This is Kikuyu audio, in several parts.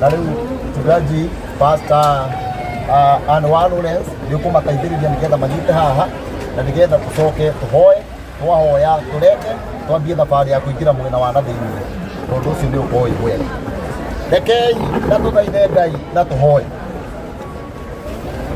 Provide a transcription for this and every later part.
Na rĩu mchungaji pastor Ann wa Lawrence nĩ ũkũmateithĩrĩria nĩgetha manyite haha na nĩgetha tũcoke tũhoe. Twahoya tũreke twambie thabarĩ ya kũingĩra mwena wa na thĩinĩ, tondũ ũcio nĩ ũkorwo wĩ mwega. Rekei na tũthaithe Ngai na tũhoe.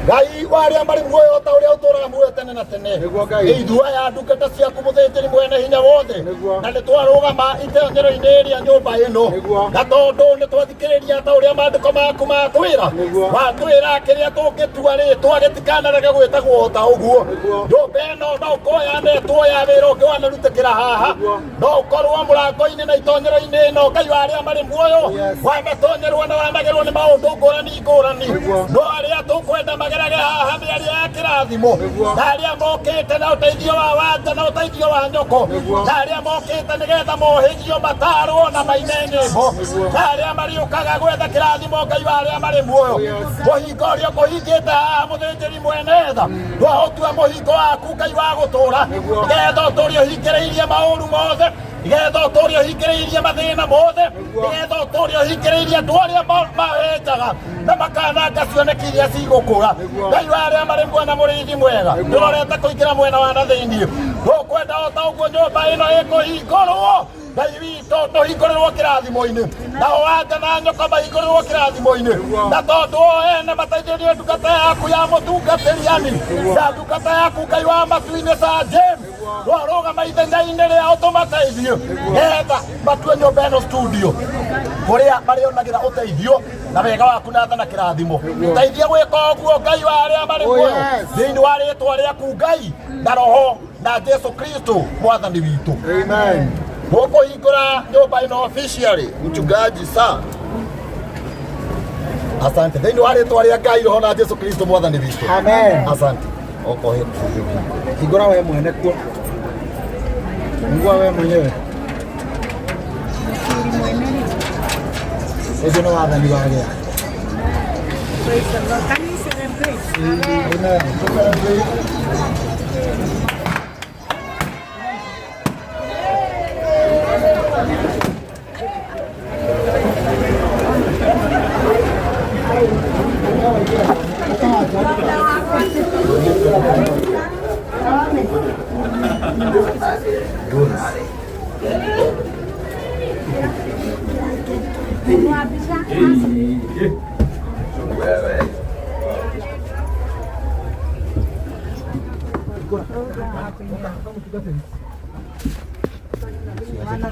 Ngai wa arĩa marĩ muoyo ta ũrĩa ũtũũraga muoyo tene na tene. Nĩguo Ngai. Nĩ ithuĩ aya ndungata ciaku mũthĩnjĩri mwene hinya wothe. Nĩguo. Na nĩ twarũgama itenyero-inĩ rĩa nyũmba ĩno. Nĩguo. Na tondũ nĩ twathikĩrĩria ta ũrĩa maandĩko maku matwĩra. Nĩguo. Watwĩra kĩrĩa tũngĩtua rĩtwa gĩtikanarege gwĩtagwo o ta ũguo. Nĩguo. Nyũmba ĩno no ũkorwo yanetwo ya wĩra ũngĩ wanarutĩkĩra haha. Nĩguo. No ũkorwo mũrango-inĩ na itonyero-inĩ ĩno Ngai wa arĩa marĩ muoyo Yes. wanatonyerwo na wanagerwo nĩ maũndũ ngũrani ngũrani. Nĩguo. No arĩa tũkwenda magerage haha nĩ arĩa a kĩrathimo. Nĩguo. Na arĩa mokĩte na ũteithio wa wanja na ũteithio wa nyoko. Nĩguo. Na arĩa mokĩte nĩgetha mohĩgio matarwo na maine nyĩmbo. Nĩguo. Na arĩa marĩũkaga gwetha kĩrathimo Ngai wa arĩa marĩ muoyo. Yes. Mũhingo ũrĩa ũkũhingĩte haha mũthĩnjĩri mwene tha twaũtua mũhingo waku Ngai wa gũtũra. Nĩguo. Nĩgetha ũtũre ũhingĩrĩirie maũru mothe. Nĩgetha ũtũre ũhingĩrĩirie mathĩna mothe. Nĩgetha ũtũre ũhingĩrĩirie andũ arĩa mahenjaga na makananga cioneki iria cigũkũra. Ngai wa arĩa marĩ muoyo na mũrĩithi mwega, tũrorete kũingĩra mwena wa na thĩinĩ. Tũkwenda o ta ũguo nyũmba ĩno ĩkũhingũrwo. Ngai witũ tũhingũrĩrwo kĩrathimo-inĩ, nao anja na nyoka mahingũrĩrwo kĩrathimo-inĩ, na tondũ o ene mateithĩrĩrio ndungata yaku ya mũtungatĩri ani na ndungata yaku Ngai wa matu-inĩ Sir James twarũgama ithenya-inĩ rĩao tũmateithie nĩgetha matue nyũmba ĩno studio kũrĩa marĩonagĩra ũteithio na wega waku na tha na kĩrathimo. Teithia gwĩka ũguo Ngai wa arĩa marĩ Oh, muoyo yes. thĩinĩ wa rĩtwa rĩaku Ngai na Roho na Jesu Kristo mwathani witũ. Amen. Tũkũhingũra nyũmba ĩno officially mchungaji sa asante thĩinĩ wa rĩtwa rĩa Ngai Roho na Jesu Kristo mwathani witũ. Amen. Asante. Okohe. Hingũra we mwene kuo. Hingũra we mwenyewe. Ũcio nĩ wathani wa gĩa. Praise the Lord. Can we celebrate? Amen.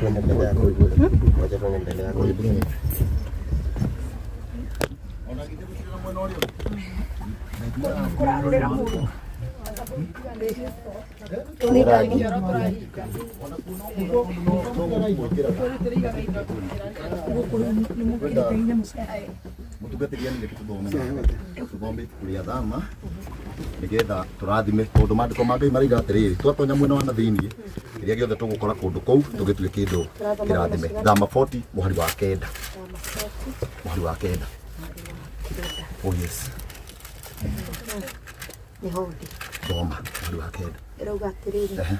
Twende mbele yako. Wacha twende mbele yako. Mũtungatĩri anĩ tũthome tũthome ibuku rĩa Thama nĩgetha tũrathime tondũ maandĩko ma Ngai maraiga atĩrĩrĩ twatonya mwena wa na thĩinĩ kĩrĩa gĩothe tũgũkora kũndũ kũu tũgĩtue kĩndũ kĩrathime. Thama 40 mũhari wa kenda, mũhari wa kenda. Oh yes. Nĩho ndĩ. Thoma mũhari wa kenda. Ĩrauga atĩrĩrĩ.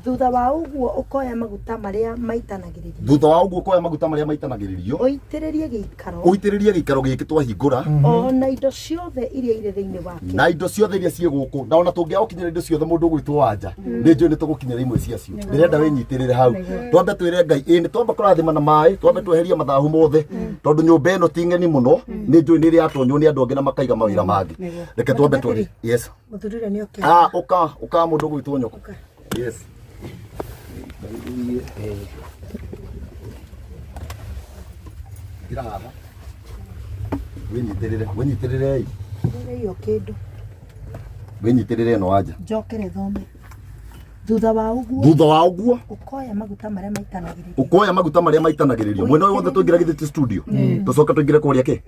Thutha wa ũguo ũkoya maguta marĩa maitanagĩrĩrio. Thutha wa ũguo ũkoya maguta marĩa maitanagĩrĩrio. Ũitĩrĩrie gĩikaro. Ũitĩrĩrie gĩikaro gĩkĩ twahingũra. O na indo ciothe iria irĩ thĩinĩ wakĩo. Na indo ciothe iria ciĩ gũkũ. Na ona tũngĩaga gũkinyĩra indo ciothe mũndũ ũgwĩtwo wanja. Nĩ njũĩ nĩ tũgũkinyĩra imwe ciacio. Ndĩrenda wĩnyitĩrĩre hau. Twambe twĩre Ngai, ĩĩ nĩ twamba kũrathima na maĩ, twambe tweherie mathahu mothe. Tondũ nyũmba ĩno ti ng'eni mũno, nĩ njũĩ nĩ ĩrĩ yatonywo nĩ andũ angĩ na makaiga mawĩra mangĩ. Reke twambe tũrie. Yes. Mũthuri ũrĩa nĩ oke. Ah, ũka, ũka mũndũ ũgwĩtwo nyoko. Yes. Ingĩra haha. Wĩnyitĩrĩre, wĩnyitĩrĩre. Ndĩrĩio kĩndũ. Wĩnyitĩrĩre ĩno wanja. Njokere thome. Thutha wa ũguo. Thutha wa ũguo. Ũkoya maguta marĩa maitanagĩrĩrio. Ũkoya maguta marĩa maitanagĩrĩrio. Mwena ũyũ wothe tũingĩra githĩ ti studio. Tũcoke tũingĩre kũrĩa kĩ?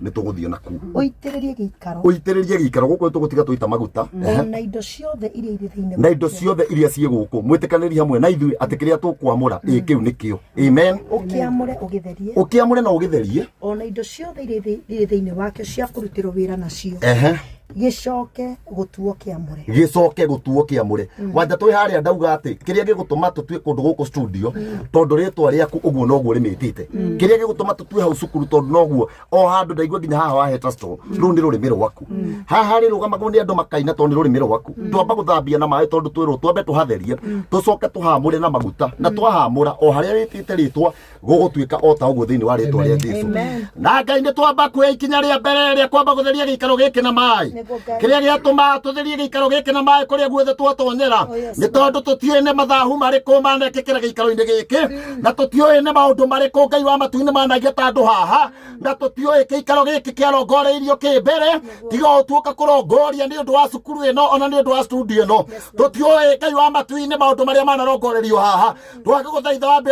Nĩ tũgũthiĩ na kuu. Ũitĩrĩrie gĩikaro. Ũitĩrĩrie gĩikaro gũkũ tũgũtiga twaita maguta. Ona indo ciothe iria irĩ thĩinĩ. Na indo ciothe iria ciĩ gũkũ. Mwĩtĩkanĩri hamwe na ithuĩ atĩ kĩrĩa tũkwamũra ĩ kĩu nĩkĩo. Amen. Ũkĩamũre ũgĩtherie. Ũkĩamũre na ũgĩtherie. Ona indo ciothe iria irĩ thĩinĩ wakĩo cia kũrutĩrwo wĩra nacio. Ehe. Gĩcoke gũtuo kĩamũre. Gĩcoke gũtuo kĩamũre. Wanja twĩ harĩa ndauga atĩ kĩrĩa gĩgũtũma tũtue kũndũ gũkũ studio, tondũ rĩtwa rĩaku ũguo noguo rĩmĩtĩte. Kĩrĩa gĩgũtũma tũtue hau cukuru, tondũ noguo o handũ ndaigua nginya haha waheta store, rũu nĩ rũrĩmĩ rwaku. Haha rĩrũgamagwo nĩ andũ makaina tondũ nĩ rũrĩmĩ rwaku. Twamba gũthambia na maĩ tondũ twĩrwo twambe tũhatherie, tũcoke tũhamũre na maguta, na twahamũra o harĩa wĩtĩte rĩtwa gũgũtuĩka o ta ũguo thĩinĩ wa rĩtwa rĩa Jesu. Amen. Na Ngai, nĩ twamba kuoya ikinya rĩa mbere rĩa kwamba gũtheria gĩikaro gĩkĩ na maĩ. Nĩguo Ngai. Kĩrĩa gĩatũma tũtherie gĩikaro gĩkĩ na maĩ kũrĩa guothe twatonyera Oh, yes, nĩ tondũ tũtiũĩ nĩ mathahu marĩkũ manekĩkĩra gĩikaro-inĩ gĩkĩ, na tũtiũĩ nĩ maũndũ marĩkũ Ngai wa matu-inĩ managia ta andũ haha, na tũtiũĩ gĩikaro gĩkĩ kĩarongoreirio kĩ mbere tiga ũtuũka kũrongoria nĩ ũndũ wa cukuru ĩno ona nĩ ũndũ wa studio ĩno. Tũtiũĩ, Ngai wa matu-inĩ, maũndũ marĩa manarongorerio haha. Twagĩgũthaitha wambe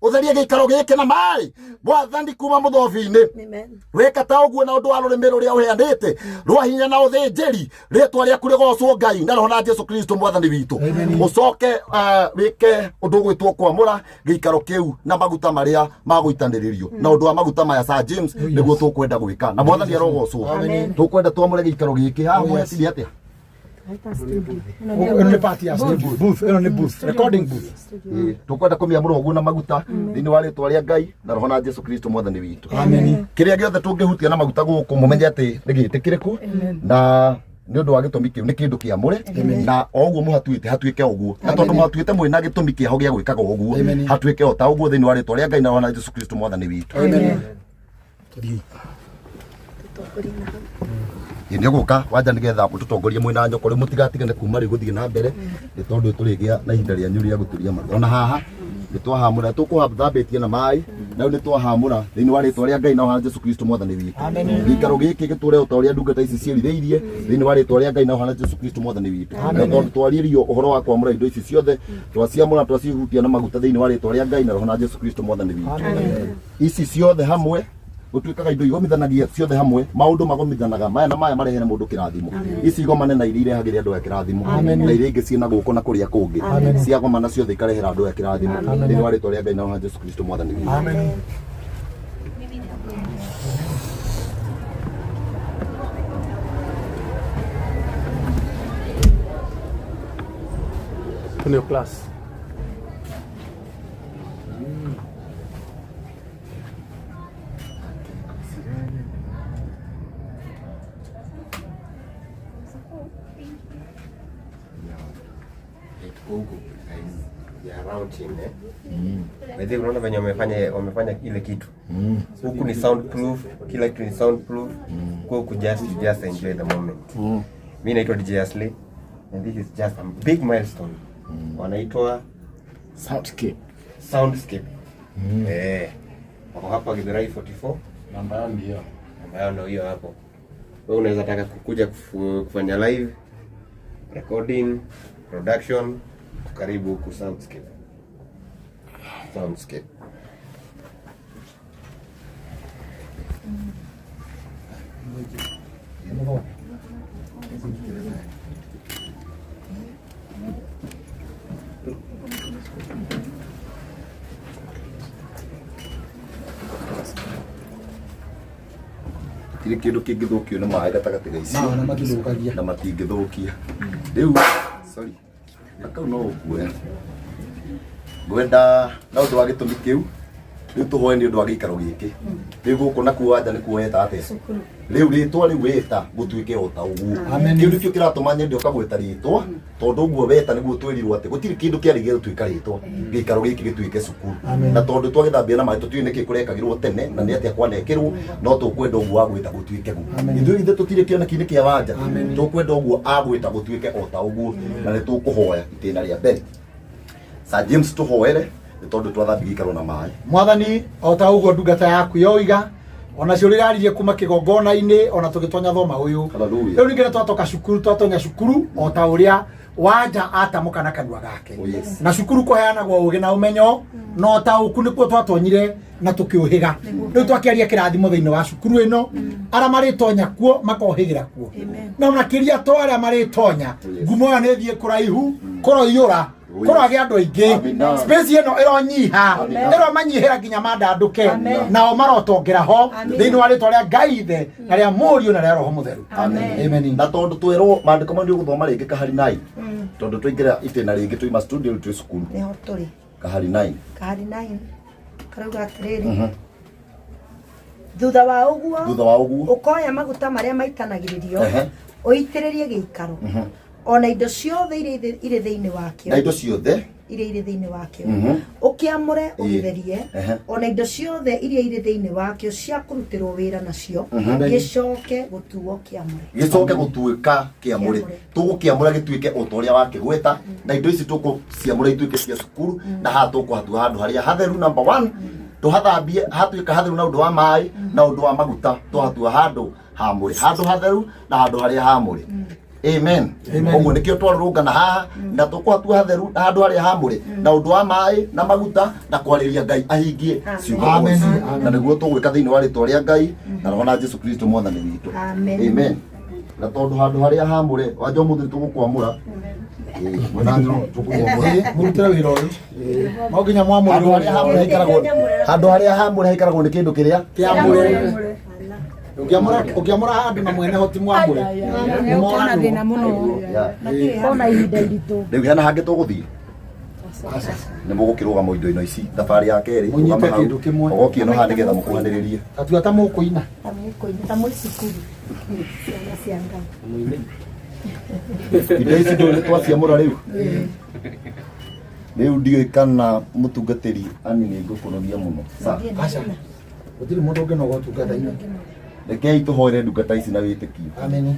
ũtherie gĩikaro gĩkĩ na maĩ, Mwathani, kuma mũthobi-inĩ. Amen. Weka ta ũguo na ũndũ wa rũrĩmĩ rũrĩa ũheanĩte rwa hinya na ũthĩnjĩri, rĩtwa rĩaku rĩgocwo, Ngai na Roho na Jesu Kristo Mwathani witũ. Ũcoke wĩke ũndũ ũgwĩtwo kwamũra gĩikaro kĩu na maguta marĩa magũitanĩrĩrio na ũndũ wa maguta maya. Sir James, nĩguo tũkwenda gwĩka, na Mwathani arogocwo. Tũkwenda twamũre gĩikaro gĩkĩ haha. Mwetire atĩa? Twaita studio. Ĩno Ĩno nĩ part ya studio. Booth, ĩno nĩ booth, recording booth. Ĩĩ, tũkwenda kũmĩamũra ũguo na maguta thĩinĩ wa rĩtwa rĩa Ngai na Roho na Jesu Kristo Mwathani witũ. Amen. Kĩrĩa gĩothe tũngĩhutia na maguta gũkũ, mũmenye atĩ nĩ gĩtĩkĩrĩku, na nĩ ũndũ wa gĩtũmi kĩu nĩ kĩndũ kĩamũre, na o ũguo mũhatuĩte hatuĩke ũguo, na tondũ mũhatuĩte mwĩ na gĩtũmi kĩaho gĩa gwĩkaga ũguo, hatuĩke o ta ũguo thĩinĩ wa rĩtwa rĩa Ngai na Roho na Jesu Kristo Mwathani witũ. Amen. Tũthiĩ. Tũtongorie na hau. Nĩ ũgũka, Wanja, nĩgetha mũtũtongorie mwĩna nyoko. Rĩu mũtigatigane kuma rĩu gũthiĩ na mbere, nĩ tondũ tũrĩgĩa na ihinda rĩanyu rĩa gũturia maru. Ona haha nĩ twahamũra, tũkũthambĩtie na maĩ, na rĩu nĩ twahamũra thĩinĩ wa rĩtwa rĩa Ngai na wa Jesu Kristo Mwathani witũ. Gĩikaro gĩkĩ gĩtũre o ta ũrĩa ndungata ici ciĩrirĩirie thĩinĩ wa rĩtwa rĩa Ngai na wa Jesu Kristo Mwathani witũ. Na tondũ twarĩrio ũhoro wa kwamũra indo ici ciothe, twaciamũra, twacihutia na maguta thĩinĩ wa rĩtwa rĩa Ngai na Roho na Jesu Kristo Mwathani witũ. Ici ciothe hamwe gũtuĩkaga indo igomithanagia ciothe hamwe, maũndũ magomithanaga maya na maya marehere mũndũ kĩrathimo. Ici igomane na iria irehagĩre andũ aya kĩrathimo, na iria ingĩ ciĩna gũkũ na kũrĩa kũngĩ, ciagomana ciothe ikarehera andũ aya kĩrathimo thĩinĩ wa rĩtwa rĩa Ngai na wa Jesu Kristo Mwathani witũ. Amen. Ndio class. Tuko huku ya round team, eh. By the way, unaona venye wamefanya ile kitu huku ni soundproof, kila kitu ni soundproof. Kwa huku just you just enjoy the moment. Mi naitwa DJ Asley and this is just a big milestone. Wanaitwa Soundscape. Soundscape. Eh, wako hapa Githurai 44. Namba yao ndio. Namba yao ndio hiyo hapo. Wewe unaweza taka kukuja kufanya live recording, production, karibu huku Soundscape. Soundscape. Gũtirĩ kĩndũ kĩngĩthũkio nĩ maĩ gatagatĩ ga icio. Maĩ ona matithũkagia. Na matingĩthũkia. Rĩu sorry, na kau no ũkuoya ngwenda na ũndũ wa gĩtũmi kĩu. Rĩu tũhoe nĩ ũndũ wa gĩikaro gĩkĩ. Rĩu gũkũ nakuo, Wanja, nĩ kuoyeta atĩa rĩu rĩtwa rĩu wĩta gũtuĩke o ta ũguo. Amen. Kĩu nĩkĩo kĩratũma nyende ũkagweta rĩtwa, tondũ ũguo weta nĩguo twĩrirwo atĩ gũtirĩ kĩndũ kĩarĩ gĩgũtuĩka rĩtwa gĩikaro gĩkĩ gĩtuĩke cukuru. Na tondũ twagĩthambia na maĩ, tũtiũĩ nĩkĩ kũrekagĩrwo tene na nĩ atĩa kwanekĩrwo, no tũkwenda ũguo agwĩta gũtuĩke guo. Ithuĩ ithe tũtirĩ kĩoneki-inĩ kĩa Wanja, tũkwenda ũguo agwĩta gũtuĩke o ta ũguo, na nĩ tũkũhoya itĩna rĩa mbere. Sir James, tũhoere nĩ tondũ twathambia gĩikaro na maĩ. Mwathani, o ta ũguo ndungata yaku yoiga, onacio rĩraririe kuma kĩgongona-inĩ ona tũgĩtonya thoma ũyũ. Hallelujah. Rĩu ningĩ nĩ twatoka cukuru, twatonya cukuru o ta ũrĩa Wanja atamũka na kanua gake. Oh, yes. Na cukuru kũheanagwo ũgĩ na ũmenyo, na ũtaũku nĩkuo twatonyire na tũkĩũhĩga. Rĩu twakĩaria kĩrathimo thĩinĩ wa cukuru ĩno, arĩa marĩtonya kuo makohĩgĩra kuo, na makĩria to arĩa marĩtonya, ngumo ĩyo nĩ ĩthiĩ kũraihu kũroiyũra. Kũragĩa andũ aingĩ. Amina. Space ĩno ĩronyiha, ĩromanyihĩra nginya mandandũke, nao marotongera ho thĩinĩ wa rĩtwa rĩa Ngai Ithe na rĩa Mũriũ na rĩa Roho Mũtheru. Amen. Na tondũ twerwo maandĩko mau nĩ ũgũthoma rĩngĩ kahari 9, tondũ twaingĩra itĩna rĩngĩ twaima studio rĩu twĩ cukuru. Nĩho tũrĩ. Kahari 9. Kahari 9 karauga atĩrĩrĩ, thutha wa ũguo, Thutha wa ũguo, ũkoya maguta marĩa maitanagĩrĩrio, ũitĩrĩrie gĩikaro ona indo ciothe iria irĩ thĩinĩ wakĩo. Na indo ciothe Iria irĩ thĩinĩ wakĩo. Ũkĩamũre, ũgĩtherie, ona indo ciothe iria irĩ thĩinĩ wakĩo cia kũrutĩrwo wĩra nacio, gĩcoke gũtuo kĩamũre. Gĩcoke gũtuĩka kĩamũre. Kĩamũre. Tũgũkĩamũra gĩtuĩke o ta ũrĩa wakĩgweta, na indo ici tũkũciamũra ituĩke cia cukuru, na haha tũkũhatua handũ harĩa hatheru. Number one, tũhathambie hatuĩka hatheru na ũndũ wa maĩ na ũndũ wa maguta, tũhatua handũ hamũre, handũ hatheru na handũ harĩa hamũre. Amen. Ũguo nĩkĩo twarũrũngana haha, na tũkũhatua hatheru na handũ harĩa hamũre na ũndũ wa maĩ na maguta na kwarĩria Ngai ahingie ciugo Amen. ici. Na nĩguo tũgwĩka thĩinĩ wa rĩtwa rĩa Ngai na Roho na Jesu Kristo mwathani witũ. Amen. Amen. Na tondũ handũ harĩa hamũre wanja ũmũthĩ tũgũkwamũra. Ĩĩ, mwena tũgũkwamũra. Mũrutĩre wĩra ũyũ no nginya Handũ mwamũrĩrwo. harĩa hamũre haikaragwo, handũ harĩa hamũre haikaragwo nĩ kĩndũ kĩrĩa Kĩamũre. Ũngĩamũra handũ na mwene ho ti mwamũre, Ũkona thĩna mũno. Yeah. Ona ihinda iritũ. Rĩu hena hangĩ tũgũthiĩ, nĩ mũgũkĩrũgama indo-inĩ ici thabarĩ ya kerĩ. Mũnyite Rũgama hau. kĩndũ kĩmwe. Ũgokia ĩno haha nĩgetha mũkuhanĩrĩrie. Tatua ta mũkũina. Ta mũkũina, ta mwĩ cukuru, ciana cia Ngai. Indo ici ndũĩ nĩ twaciamũra rĩu. Rĩu ndiũĩ kana mũtungatĩri ani nĩ ngũkũnogia mũno. Sa Aca, gũtirĩ mũndũ ũngĩnoga ũtungata-inĩ. Rekei tũhoere ndungata ici na wĩtĩkio. Amen.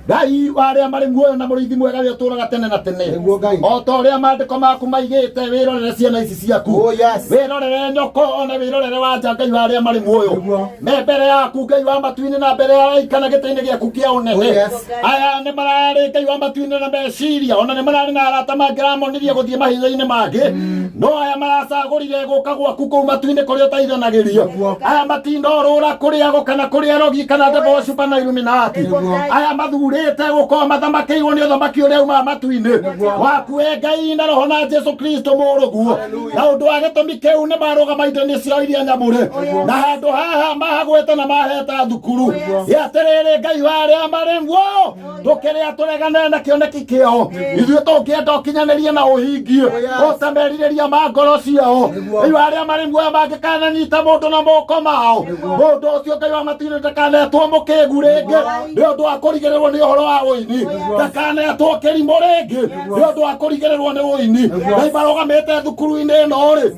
Ngai wa arĩa marĩ muoyo na mũrĩithi mwega ũrĩa ũtũũraga tene na tene, Nĩguo Ngai. O ta ũrĩa maandĩko maku maigĩte, wĩrorere ciana ici ciaku. Oh, yes. Wĩrorere nyoko ona wĩrorere wanja, Ngai wa arĩa marĩ muoyo. Nĩguo. Me mbere yaku, Ngai wa matu-inĩ, na mbere ya araika na gĩtĩ-inĩ gĩaku kĩa ũnene. Oh, yes. Aya nĩ mararĩ, Ngai wa matu-inĩ, na meciria ona nĩ mararĩ na arata mangĩramonirie gũthiĩ mahinda-inĩ mangĩ, no aya maracagũrire gũka gwaku kũu matu-inĩ kũrĩa ũteithanagĩrio. Nĩguo. Aya matinda orũra kũrĩa ago kana kũrĩa arogi kana devil worshiper na Illuminati. Aya mathurĩte gũkorwo mathamakĩirwo nĩ ũthamaki ũrĩa umaga matu-inĩ waku, we Ngai na Roho na Jesu Kristo mũrũguo. Na ũndũ wa gĩtũmi kĩu nĩ marũgama indo-inĩ ciao iria nyamũre na handũ haha mahagwete na maheta thukuru. Atĩrĩrĩ, Ngai wa arĩa marĩ muoyo, tũkĩrĩa tũregane na kĩoneki kĩao, ithuĩ tũngĩenda ũkinyanĩrie na ũhingie ũta merirĩria ma ngoro ciao. Ngai wa arĩa marĩ muoyo, mangĩkananyita mũndũ na moko mao, mũndũ ũcio, Ngai wa matu-inĩ, ndakanetwo mũkĩgu rĩngĩ nĩ ũndũ wa kũrigĩrĩrwo nĩ ũhoro wa ũini, ndakanetwo kĩrimũ rĩngĩ nĩ ũndũ wa kũrigĩrĩrwo nĩ ũini. Ngai, marũgamĩte thukuru-inĩ ĩno rĩ,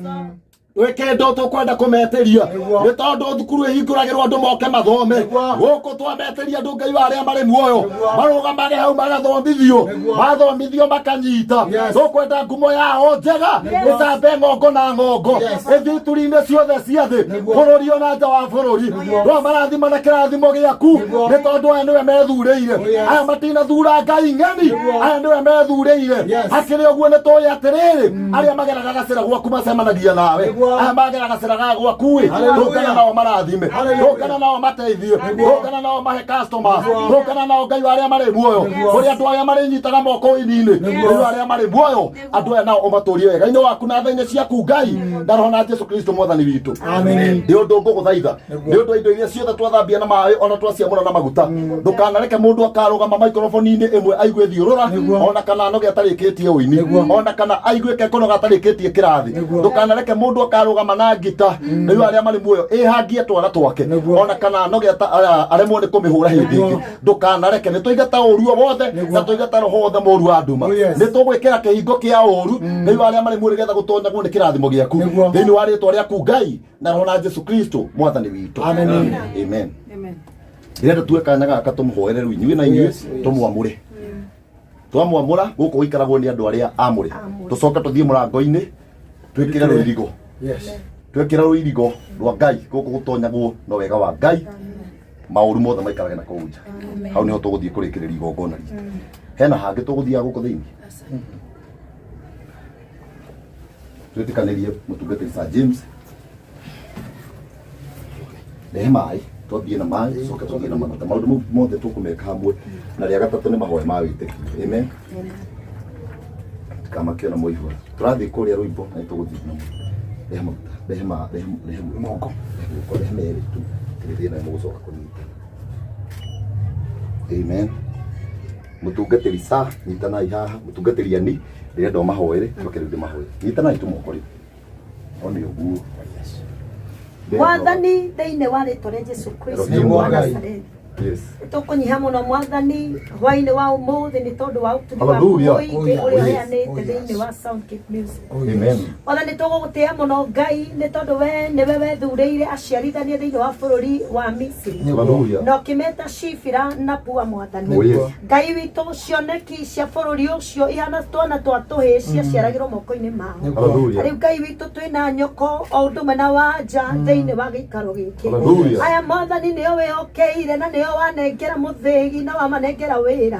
gwĩke ndo tũkwenda kũmetĩria nĩ tondũ thukuru ĩhingũragĩrwo andũ moke mathome. Gũkũ twametĩria andũ, Ngai wa arĩa marĩ muoyo, marũgamage hau magathomithio, mathomithio makanyita. Tũkwenda ngumo yao njega ĩtambe ng'ongo na ng'ongo, ĩthiĩ ituri-inĩ ciothe cia thĩ, bũrũri ona nja wa bũrũri. Twa marathima na kĩrathimo gĩaku nĩ tondũ aya nĩwe methurĩire. Aya matinathura ngai ng'eni, aya nĩwe methurĩire. Hakĩrĩ ũguo, nĩ tũĩ atĩrĩrĩ, arĩa mageraga gacĩra gwaku macemanagia nawe. Aya magera gacĩra ga gwaku ĩ, tũngana nao marathime, tũngana nao mateithie, tũngana nao mahe customers, tũngana nao, Ngai wa arĩa marĩ muoyo, kũrĩ andũ arĩa marĩnyitaga moko ini-inĩ. Ngai wa arĩa marĩ muoyo, andũ aya nao ũmatũrie wega-inĩ waku na tha-inĩ ciaku, Ngai na Roho na Jesu Kristo mwathani witũ. Amen. Nĩ ũndũ ngũgũthaitha nĩ ũndũ wa indo iria ciothe twathambia na maĩ ona twaciamũra na maguta, ndũkanareke mũndũ akarũgama maikroboni-inĩ ĩmwe aigue thiũrũra, ona kana anoge atarĩkĩtie ũini, ona kana aigue kekonoga atarĩkĩtie kĩrathi. Ndũkanareke mũndũ akarũgama na ngita rĩu arĩa marĩ muoyo ĩhangie twara twake, ona kana anoge aremwo nĩ kũmĩhũra hĩndĩ ĩngĩ. Ndũkanareke. Nĩ tũingata ũru o wothe na tũingata roho wothe mũru wa nduma. Nĩ tũgwĩkĩra kĩhingo kĩa ũru rĩu arĩa marĩ muoyo nĩgetha gũtonyagwo nĩ kĩrathimo gĩaku thĩinĩ wa rĩtwa rĩaku, Ngai na Roho na Jesu Kristo mwathani witũ. Amen. Amen. Ndĩrenda tuoe kanya gaka tũmũhoere rĩu inyuĩ na inyuĩ. Tũmwamũre. Twamwamũra, gũkũ gũikaragwo nĩ andũ arĩa amũre. Tũcoke tũthiĩ mũrango-inĩ twĩkĩre rũirigo. Twekĩra rũirigo rwa Ngai, gũkũ gũtonyagwo no wega wa Ngai, maũru mothe maikarage na kũu nja. Hau nĩho tũgũthiĩ kũrĩkĩrĩria igongona ritũ. Hena hangĩ tũgũthiaga gũkũ thĩinĩ twĩtĩkanĩrie. Mũtungatĩri Sir James, rehe maĩ, twambie na maĩ, tũcoke tũthiĩ na maguta. Maũndũ mau mothe tũkũmeka hamwe, na rĩa gatatũ nĩ mahoya ma wĩtĩkio. Amen. Ndikamakio na mũihũra. Tũrathiĩ kũrĩa rwĩmbo na nĩtũgũthiĩ na rehe maguta, rehe ma rehe rehe moko. Rehe moko, rehe merĩ tu. Tirĩ thĩna nĩmũgũcoka kũnyita. Amen. Mũtungatĩri sa nyitanai haha, mũtungatĩri ani ndĩrenda ũmahoere, njoke rĩu ndĩmahoere. Nyitanai tu moko rĩu. No nĩ ũguo. Mwathani thĩinĩ wa rĩtwa rĩa Jesu Kristo Nĩguo wa Ngai. Nazarethi. Yes. Tũkũnyiha mũno Mwathani hwainĩ wa ũmũthĩ nĩ tondũ wa ũtugi waku Hallelujah. mũingĩ Oh, yes. ũrĩa Oh, yes. ũheanĩte Oh, yes. thĩinĩ wa Soundcape Music. Oh, yes. Amen. Mwathani tũgũgũtĩĩa mũno Ngai nĩ tondũ we nĩwe wethurĩire aciarithania thĩinĩ wa bũrũri wa Misiri Hallelujah. na ũkĩmeta Shifira na Pua Mwathani. Oh, yes. Ngai witũ cioneki cia bũrũri ũcio ihana twana twa tũhĩĩ ciaciaragĩrwo moko-inĩ mao. Hallelujah. Rĩu Ngai witũ twĩna nyoko o ũndũ ũmwe na wanja thĩinĩ wa gĩikaro gĩkĩ. Hallelujah. Aya Mwathani nĩo wĩhokeire na nĩo wanengera mũthĩgi na wamanengera wĩra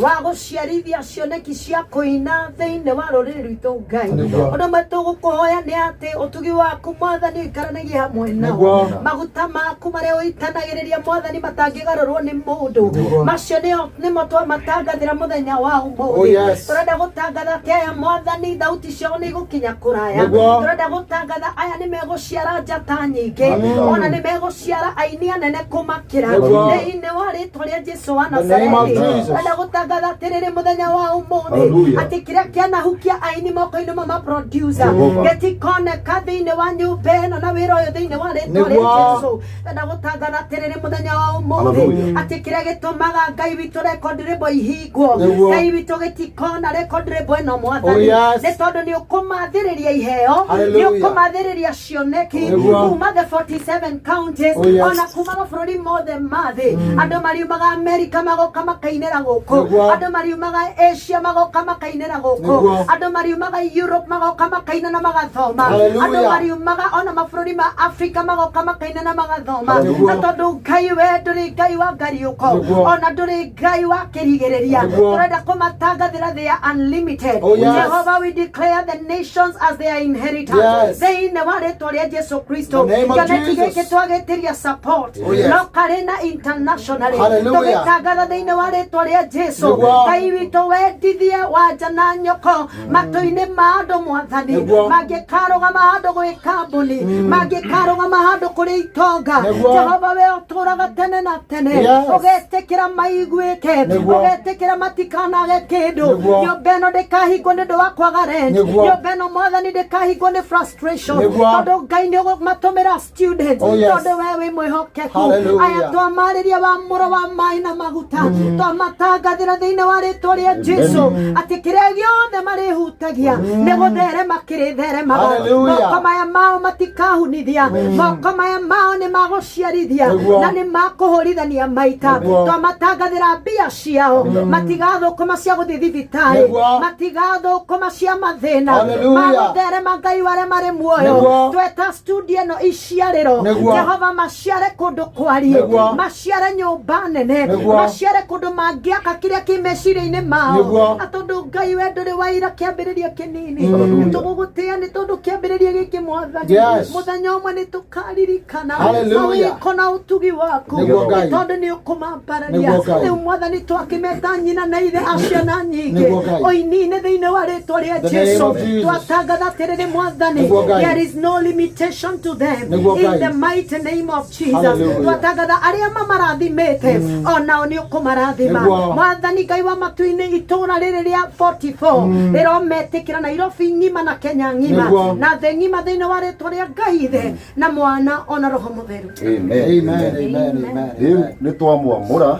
wa gũciarithia cioneki cia kũina thĩinĩ wa rũrĩrĩ rwitũ Ngai. Nĩguo. Ũndũ ũmwe tũgũkũhoya nĩ atĩ ũtugi waku Mwathani ũikaranagie hamwe nao. Nĩguo. Maguta maku marĩa ũitanagĩrĩria Mwathani matangĩgarũrwo nĩ mũndũ. Nĩguo. Macio nĩo nĩmo twamatangathĩra mũthenya wa ũmũthĩ. Oh, yes. Tũrenda gũtangatha atĩ aya Mwathani thauti ciao nĩ igũkinya kũraya. Nĩguo. Tũrenda gũtangatha aya nĩ megũciara njata nyingĩ. Amina. Ona nĩ megũciara aini anene kũmakĩra. Nĩguo. Thĩinĩ wa rĩtwa rĩa Jesu wa The name of Nazarethi. Jesus. Tũrenda gũtangatha atĩrĩrĩ mũthenya wa ũmũthĩ Hallelujah. atĩ kĩrĩa kĩanahukia aini moko-inĩ ma ma-producer Jehovah. gĩtikoneka thĩinĩ wa nyũmba ĩno na wĩra ũyũ thĩinĩ wa rĩtwa rĩa Nĩguo. Jesu. Ndenda gũtangatha atĩrĩrĩ mũthenya wa ũmũthĩ Hallelujah. atĩ kĩrĩa gĩtũmaga Ngai witũ record label ihingwo Nĩguo. Ngai witũ gĩtikona record label ĩno Oh, Mwathani yes. nĩ tondũ nĩ ũkũmathĩrĩria iheo nĩ Hallelujah. ũkũmathĩrĩria cioneki Nĩguo. kuma the 47 counties Oh, yes. ona kuma mabũrũri mothe ma thĩ andũ mariumaga Amerika magoka makainĩra gũkũ Nĩguo. andũ mariumaga Asia magoka makainĩra gũkũ Nĩguo. andũ mariumaga Europe magoka makaina na magathoma Hallelujah. andũ mariumaga ona mabũrũri ma Afrika magoka makaina na magathoma Nĩguo. na tondũ Ngai we ndũrĩ Ngai wa ngariũko Nĩguo. ona ndũrĩ Ngai wa kĩrigĩrĩria Nĩguo. tũrenda kũmatangathĩra they are unlimited Oh, yes. Jehovah we declare the nations as their inheritance Yes. thĩinĩ wa rĩtwa rĩa Jesu Kristo The name of kĩoneki Jesus. gĩkĩ twagĩtĩria support Oh, yes. no karĩ na internationally Hallelujah. tũgĩtangatha thĩinĩ wa rĩtwa rĩa Jesu Nĩguo. Ngai witũ wendithie wanja na nyoko matũ-inĩ ma andũ Mwathani Nĩguo. mangĩkarũgama handũ gwĩ kambuni mangĩkarũgama handũ kũrĩ itonga Nĩguo. Jehova we ũtũraga tene na tene Yes. ũgetĩkĩra maiguĩke Nĩguo. ũgetĩkĩra matikanage kĩndũ Nĩguo. nyũmba ĩno ndĩkahingwo nĩ ũndũ wa kwaga rent Nĩguo. nyũmba ĩno Mwathani ndĩkahingwo nĩ frustration Nĩguo. tondũ Ngai nĩ ũgũmatũmĩra students Oh, yes. tondũ we wĩ mwĩhokeku Hallelujah. aya twamarĩria wa mũro wa maĩ na maguta twamatangathĩra thĩinĩ wa rĩtwa rĩa Jesu atĩ kĩrĩa gĩothe marĩhutagia nĩ gũtherema kĩrĩtheremaga Hallelujah. moko maya mao matikahunithia moko maya mao nĩ magũciarithia Nĩguo. na nĩ makũhũrithania maita Nĩguo. twamatangathĩra mbia ciao matigathũkũma cia gũthiĩ thibitarĩ Nĩguo. matigathũkũma cia mathĩna Hallelujah. magũtherema Ngai wa arĩa marĩ muoyo Nĩguo. tweta studio ĩno iciarĩro Nĩguo. Jehova maciare kũndũ kwarie Nĩguo. maciare nyũmba nene Nĩguo. maciare kũndũ mangĩaka kĩrĩa kĩ meciria-inĩ mao Nĩguo. na tondũ Ngai we ndũrĩ waira kĩambĩrĩria kĩnini Hallelujah. nĩtũgũgũtĩĩa nĩ tondũ kĩambĩrĩria gĩkĩ Mwathani Yes. mũthenya ũmwe nĩtũkaririkana Hallelujah. mawĩko na ũtugi waku Nĩguo Ngai. nĩ tondũ nĩ ũkũmambararia Nĩguo Ngai. rĩu Mwathani twakĩmeta nyina na ithe a ciana nyingĩ Nĩguo Ngai. ũini-inĩ thĩinĩ wa rĩtwa rĩa The name Jesu of Jesus. twatangatha atĩrĩrĩ Mwathani Nĩguo Ngai. there is no limitation to them Nĩguo in Ngai. the mighty name of Jesus Hallelujah. twatangatha arĩa mamarathimĩte onao nĩ ũkũmarathima Nĩguo. Mwathani Ngai wa matu-inĩ itũra rĩrĩ rĩa 44 rĩrometĩkĩra Nairobi ng'ima na Kenya ng'ima Nĩguo. na thĩ ng'ima thĩinĩ wa rĩtwa rĩa Ngai ithe na mwana ona roho mũtheru Amen. Amen. Amen. Amen. Rĩu nĩ twamwamũra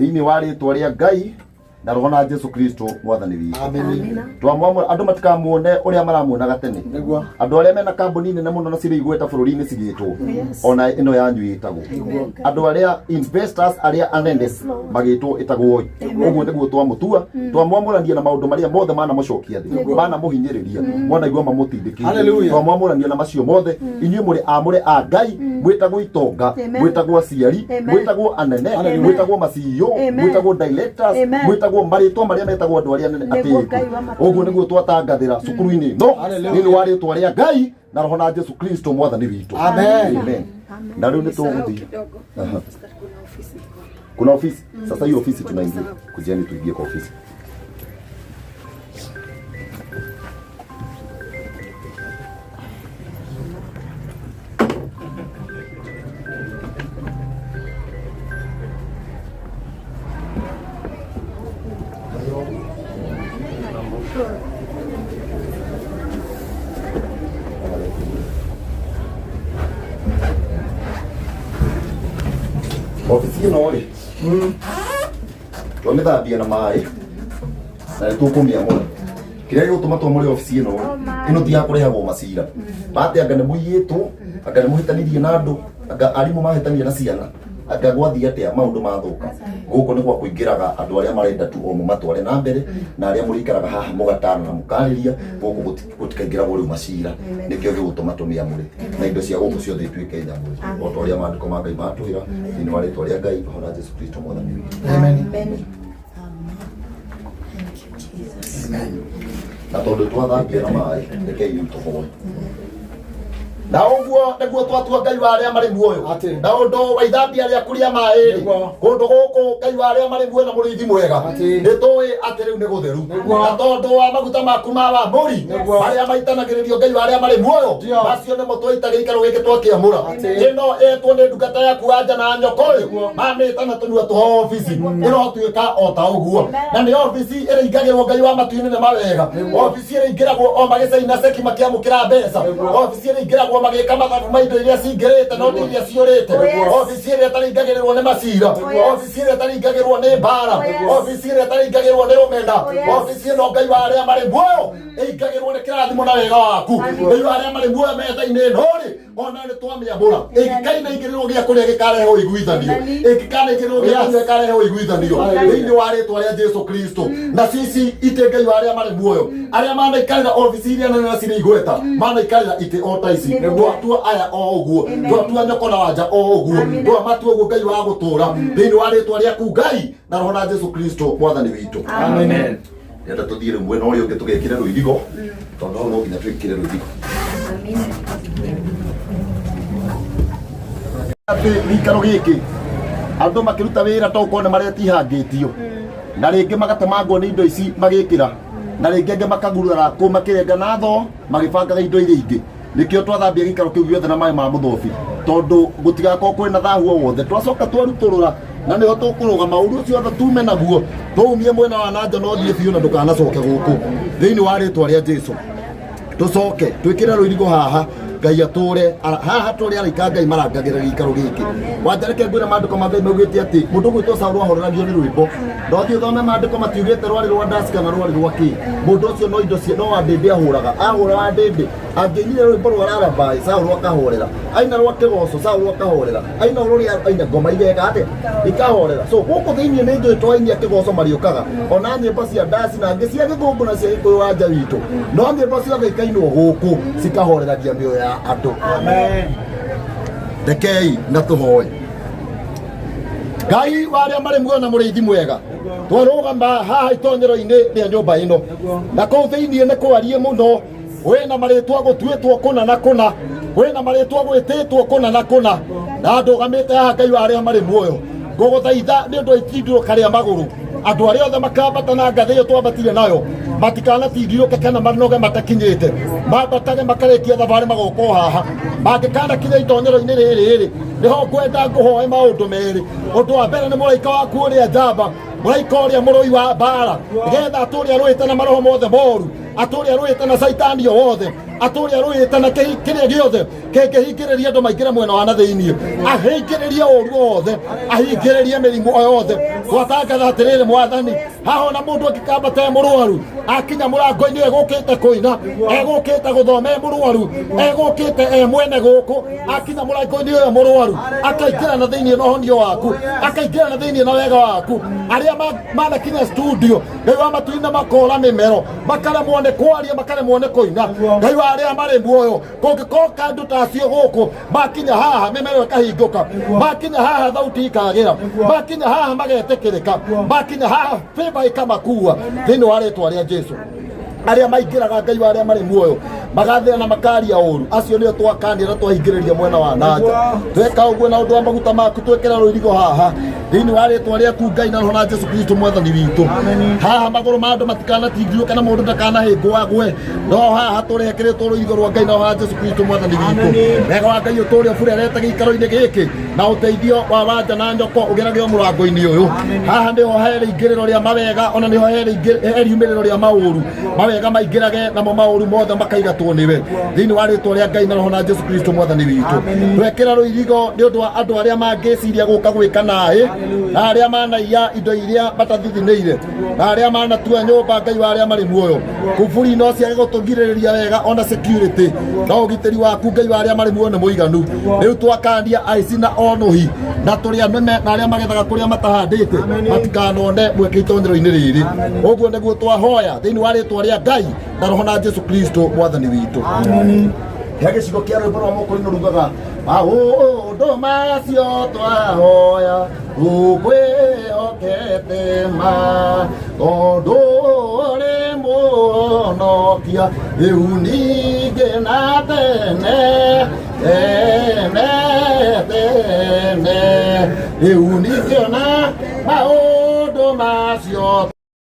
thĩinĩ wa rĩtwa rĩa Ngai na roho na Jesu Kristo mwathani witũ. Amen. Twamwamũra andũ matikamuone ũrĩa maramuonaga tene. Nĩguo. Andũ arĩa mena kambuni nene mũno na cirĩ igweta bũrũri-inĩ cigĩtwo ona ĩno yanyu ĩtagwo. Andũ arĩa investors arĩa anene magĩtwo ĩtagwo ũguo nĩguo twamũtua twamwamũrania na maũndũ marĩa mothe manamũcokia thĩ manamũhinyĩrĩria mwanaigua mamũtindĩkĩte Hallelujah. twamwamũrania na macio mothe inyuĩ mũrĩ amũre a Ngai mwĩtagwo itonga Amen. mwĩtagwo aciari Amen. mwĩtagwo anene Amen. mwĩtagwo ma CEO Amen. mwĩtagwo directors Amen. mwĩtagwo marĩtwa marĩa metagwo andũ arĩa anene Nĩguo atĩĩku Ngai wa matu-inĩ. ũguo nĩguo twatangathĩra cukuru-inĩ ĩno Hallelujah. thĩinĩ wa rĩtwa rĩa Ngai na roho na Jesu Kristo mwathani witũ. Amen. Amen. Na rĩu nĩ tũgũthiĩ kidogo. Aha. Kuna ofisi iko. Kuna ofisi sasa, hiyo ofisi tunaingia, kujeni tuingie kwa ofisi. Obici ĩno rĩ, twamĩthambia na maĩ na nĩ tũkũmĩamũra. Kĩrĩa gĩgũtũma twamũre obici ĩno rĩ, ĩno ti ya kũrehagwo macira mate anga nĩ mũiyĩtwo, anga nĩ mũhĩtanirie na andũ, anga arimũ mahĩtania na ciana, anga gwathiĩ atĩa maũndũ mathũka. Gũkũ nĩ gwa kũingĩraga andũ arĩa marenda tu o mũmatware na mbere, na arĩa mũrĩikaraga haha mũgatana na mũkarĩria. Gũkũ gũtikaingĩragwo rĩu macira, nĩkĩo gĩgũtũma tũmĩamũre na indo cia gũkũ ciothe ituĩke nyamũre o ta ũrĩa maandĩko ma Ngai matwĩra thĩinĩ wa rĩtwa rĩa Ngai o na Jesu Kristo mwathani witũ. Amen. Amen. Thank you, Jesus. Na tondũ twathambia na maĩ, rekei rĩu tũhoe. Na ũguo nĩguo twatua, Ngai wa arĩa marĩ muoyo, Atĩ. na ũndũ wa ithambia rĩaku rĩa maĩ rĩ, Nĩguo. kũndũ gũkũ, Ngai wa arĩa marĩ muoyo na mũrĩithi mwega, Atĩ. nĩ tũĩ atĩ rĩu nĩ gũtheru, Nĩguo. na tondũ wa maguta maku ma wamũri Nĩguo. marĩa maitanagĩrĩrio, Ngai wa arĩa marĩ muoyo, Ndio. macio nĩmo twaita gĩikaro gĩkĩ twakĩamũra. Atĩ. Ĩno ĩtwo nĩ ndungata yaku Wanja na nyoko ĩ Nĩguo. mamĩta na tũnua twa obici, ĩrotuĩka o ta ũguo, na nĩ obici ĩrĩingagĩrwo, Ngai wa matu-inĩ nĩ mawega, obici ĩrĩingĩragwo o magĩcaina ceki makĩamũkĩra mbeca, obici ĩrĩingĩragwo magĩka mathabu ma indo iria cingĩrĩte no ti iria ciũrĩte, obici ĩrĩa ĩtarĩingagĩrĩrwo nĩ macira, obici ĩrĩa ĩtarĩingagĩrwo nĩ mbara, obici ĩrĩa ĩtarĩingagĩrwo nĩ rũmena. Obici ĩno, Ngai wa arĩa marĩ muoyo, ĩingagĩrwo nĩ kĩrathimo na wega waku. Ngai wa arĩa marĩ muoyo, metha-inĩ ĩno rĩ, ona nĩ twamĩamũra, ĩngĩkaina igĩrĩrwo gĩa kũrĩa gĩkarehe ũiguithanio, ĩngĩkana igĩrĩrwo gĩa kũnyua gĩkarehe ũiguithanio thĩinĩ wa rĩtwa rĩa Jesu Kristo. Na cici itĩ, Ngai wa arĩa marĩ muoyo, arĩa manaikarĩra obici iria nene na cirĩ igweta, manaikarĩra itĩ o ta ici, twatua aya o ũguo, twatua nyoko na Wanja o ũguo, twamatua ũguo, Ngai wa gũtũra, thĩinĩ wa rĩtwa rĩaku Ngai na Roho na Jesu Kristo mwathani witũ. Amen. Ndĩrenda tũthiĩ rĩu mwena ũrĩa ũngĩ tũgekĩre rũirigo, tondũ hau no nginya twĩkĩre rũirigo. Atĩ gĩikaro gĩkĩ andũ makĩruta wĩra to gũkorwo nĩ maretihangĩtio, na rĩngĩ magatemangwo nĩ indo ici magĩkĩra, na rĩngĩ angĩ makagurara kũu makĩrenga na thoo magĩbangaga indo iria ingĩ. Nĩkĩo twathambia gĩikaro kĩu gĩothe na maĩ ma mũthobi, tondũ gũtigakorwo kwĩna thahu o wothe. Twacoka twarutũrũra na nĩho tũkũrũgama, ũru ũcio wothe tume naguo, tũumie mwena wa nanja na ũthiĩ biũ na ndũkanacoke gũkũ thĩinĩ wa rĩtwa rĩa Jesu. Tũcoke twĩkĩre rũirigo haha, Ngai atũre haha, tũrĩ araika Ngai marangagĩra gĩikaro gĩkĩ. Wanja, reke ngwĩre, maandĩko ma Ngai maugĩte atĩ mũndũ ũgwĩtwo Saũlũ ahoreragio nĩ rwĩmbo. No thiĩ ũthome maandĩko, matiugĩte rwarĩ rwa ndaci kana rwarĩ rwa kĩ. Mũndũ ũcio no indo cia no wandĩndĩ ahũraga, ahũra wandĩndĩ, angĩinire rwĩmbo rwa rarabai, Saũlũ akahorera, aina rwa kĩgoco, Saũlũ akahorera, aina rũrĩa aina ngoma igeka atĩa, ikahorera. So gũkũ thĩinĩ nĩ njũĩ twainia kĩgoco marĩũkaga, ona nyĩmbo cia ndaci na angĩ cia gĩthũngũ na cia gĩkũyũ, wanja witũ, no nyĩmbo ciothe ikainwo gũkũ cikahoreragia mĩoyo ya andũ. Rekei na tũhoe. Ngai wa arĩa marĩ muoyo na mũrĩithi mwega, twarũgama haha itonyero-inĩ rĩa nyũmba ĩno, na kũu thĩinĩ nĩ kwarie mũno, wĩna marĩtwa gũtuĩtwo kũna na kũna, wĩna marĩtwa gwĩtĩtwo kũna na kũna, na ndũgamĩte haha, Ngai wa arĩa marĩ muoyo, ngũgũthaitha nĩ ũndũ wa itindirũka rĩa magũrũ. Andũ arĩa othe makambata na ngathĩ ĩyo twambatire nayo matikanatindirũke kana manoge matakinyĩte, mambatage makarĩkia thabarĩ magoka o haha. Mangĩkanakinya itonyero-inĩ rĩrĩ rĩ, nĩho ngwenda ngũhoe maũndũ merĩ. Ũndũ wa mbere nĩ mũraika waku ũrĩa njamba, mũraika ũrĩa mũrũi wa mbara, nĩgetha atũrĩa arũĩte na maroho mothe moru, atũrĩa arũĩte na caitani o wothe, atũrĩa arũĩte na kĩrĩa gĩothe kĩngĩhingĩrĩria andũ maingĩre mwena wa na thĩinĩ, ahingĩrĩrie ũru o wothe, ahingĩrĩrie mĩrimũ o yothe. Gwatangatha atĩrĩrĩ, mwathani, haha ona mũndũ angĩkambata e mũrwaru, akinya mũrango-inĩ egũkĩte kũina, egũkĩte gũthoma e mũrwaru, egũkĩte e mwene gũkũ, akinya mũrango-inĩ ũyũ mũrwaru akaingĩra na thĩinĩ na ũhonio waku, akaingĩra na thĩinĩ na wega waku. Arĩa manakinya studio, Ngai wa matu-inĩ, makora mĩmero, makaremwo nĩ kwaria, makaremwo nĩ kũina, Ngai wa arĩa marĩ muoyo, kũngĩkorwo kandũ ta acio gũkũ, makinya haha mĩmero ĩkahingũka, makinya haha thauti ikagĩra, makinya haha magetĩkĩrĩka, makinya haha favor ĩkamakua thĩinĩ wa rĩtwa rĩa Jesu. Arĩa maingĩraga, Ngai wa arĩa marĩ muoyo, magathĩra na makaria ũru, acio nĩo twakania na twahingĩrĩria mwena wa nanja. Tweka ũguo na ũndũ wa maguta maku, twĩkĩra rũirigo haha thĩinĩ wa rĩtwa rĩaku Ngai na Roho na Jesu Kristo mwathani witũ. Haha magũrũ ma andũ matikanatindirũke na mũndũ ndakanahĩngwo agwe, no haha tũrekĩrĩtwo rũirigo rwa Ngai na Roho wa Jesu Kristo mwathani witũ. Wega wa Ngai ũtũũre ũburerete gĩikaro-inĩ gĩkĩ. Na ũteithio wa wanja na nyoko ũgeragĩo mũrango-inĩ ũyũ. Haha nĩho he rĩingĩrĩro rĩa mawega, ona nĩho he riumĩrĩro rĩa maũru. Mawega maingĩrage namo maũru mothe makaigatwo nĩwe, thĩinĩ wa rĩtwa rĩa Ngai na Roho na Jesu Kristo Mwathani witũ. Twekĩra rũirigo nĩ ũndũ wa andũ arĩa mangĩciria gũka gwĩka naĩ, na arĩa manaiya indo iria matathithinĩire, na arĩa manatua nyũmba. Ngai wa arĩa marĩ muoyo, kuburi no ciage gũtũgirĩrĩria wega ona security, no ũgitĩri waku, Ngai wa arĩa marĩ muoyo, nĩ mũiganu. Rĩu twakania aici na onũhi na tũrĩa nĩme na arĩa magethaga kũrĩa matahandĩte matikanone mweke itonyero-inĩ rĩrĩ. Ũguo nĩguo twahoya thĩinĩ wa rĩtwa rĩa Ngai na Roho na Jesu Kristo Mwathani witũ. He gĩcigo kĩa rwĩmbo rwa mũkũrinũ rugaga maũndũ macio twahoya tũkwĩhokete ma, tondũ ũrĩ mũhonokia rĩu ningĩ na tene tene tene. Rĩu ningĩ na maũndũ macio.